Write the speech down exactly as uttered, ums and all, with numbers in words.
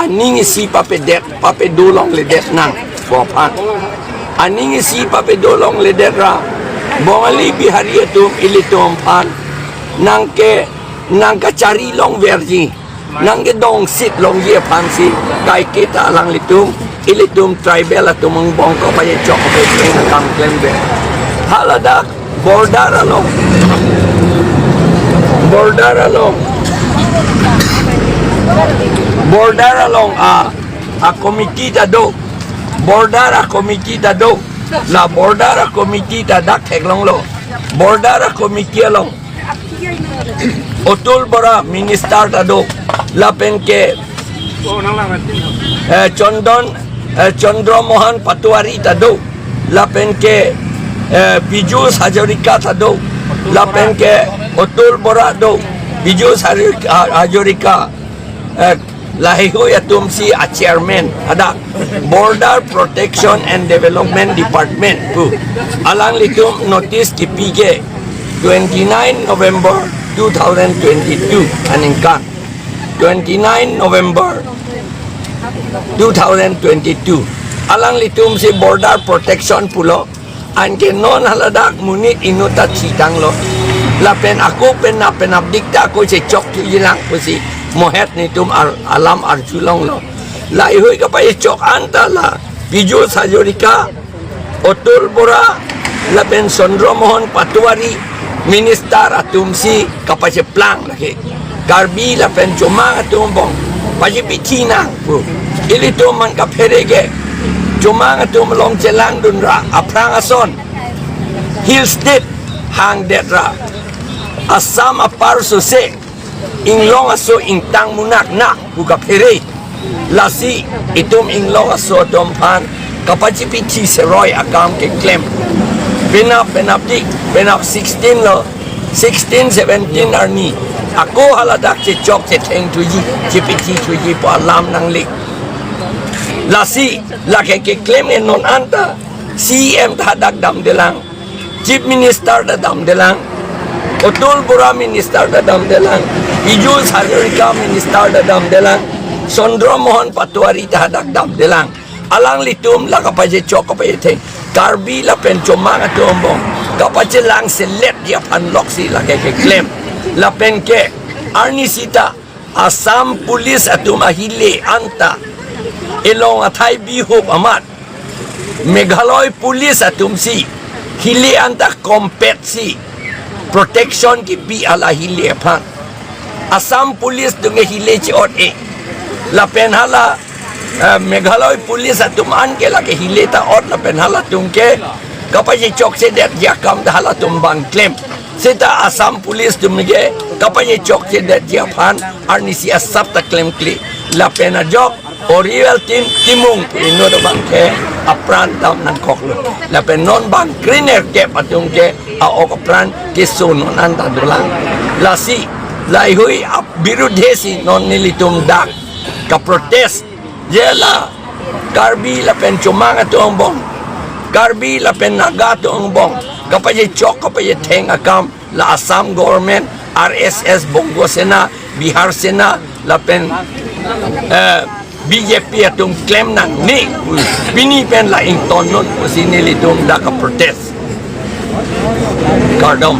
Aning isi papedet, papedo longledet nang, bo aphan. Aning isi papedo longledet ra, Bongali Bihari atum ilitum aphan nangke, nangkachari longverji, nangkedongsit longji aphansi, kaike ta alanglitum, ilitum tribal atum angbong kapachechok kapachetheng akam klemver. Haladak border along, border along, border along a, a committee ta do, border a committee ta do, la border a committee ta dak theklonglo, border a committee along Atul Bora minister ta do, lapen ke, eh, Chandon, eh, Chandra Mohan Patwari ta do, lapen ke, eh, Piyush Hazarika ta do, lapen ke Atul Bora do, Piyush Hazarika, Hazarika, eh, laheihui atumsi a chairman hadak Border Protection and Development Department pu. Alanglitum notice kipi ke twenty-nine November two thousand twenty-two aningkan. Twenty-nine November two thousand twenty-two. Alanglitumsi border protection pulo. Anke non haladak monit inut ta thitanglo. Lapen ako penap penapdik ta ako chechok thujilang pusi mohet netum ar-, alam arjulonglo. Laheihui kapachechok anta la Piyush Hazarika, Atul Bora, lapen Chandra Mohan Patwari, minister atumsi kapacheplang lake. Karbi lapen Chomang atum angbong pachepithi nang pu. Ilitum man kaphere ke Chomang atum along chelangdun ra aphrang ason Hill State hangdet ra Assam apar sose inglong aso ingtang munak na pu kaphere. Lasi itum inglong aso atum aphan kapachepithi seroi akam keklem. Penap penapdik, penap sixteen lo, sixteen, seventeen arni ako haladak chechok chetheng thuji, chepithi thuji pu alam nangli. Lasi lake keklem e non anta C E M ta hadak damdelang, Chief Minister ta damdelang, Atul Bora Minister ta damdelang, Piyush Hazarika Minister ta damdelang, Chandra Mohan Patwari ta hadak damdelang. Alanglitum la kapachechok kapachetheng Karbi lapen Chomang atum angbong kapachelangseletji aphan loksi lake keklem. Lapen ke arnisi ta Assam Police atum ahile anta elong athai bihup amat Meghalaya Police atumsi hile anta kompetsi protection kipi hala hile aphan. Assam Police atum ke hile chi-ot e. Lapen hala, eh, Meghalaya Police atum anke lake hile ta ot lapen halatum ke kapachechokchedetji akam ta halatum abang klem. Seta Assam Police atum ke kapachechokchedetji aphan arnisi asap ta klemkle. Lapen ajok Oriwel Team Timung inut abang ke apran dam nangkoklo. Lapen non bang krenerkep atum ke a-ok apran keso non anta dolang. Lasi laheihui abirudhe si non nelitum dak kaprotest. Je la Karbi lapen Chomang atum angbong, Karbi lapen Naga atum angbong kapachechok kapachetheng akam la Assam government, R S S, Bongo Sena, Bihar Sena lapen, eh, B J P atum klem nangne, pini pen la ingtonnon pusi nelitum dak kaprotest. Kardom.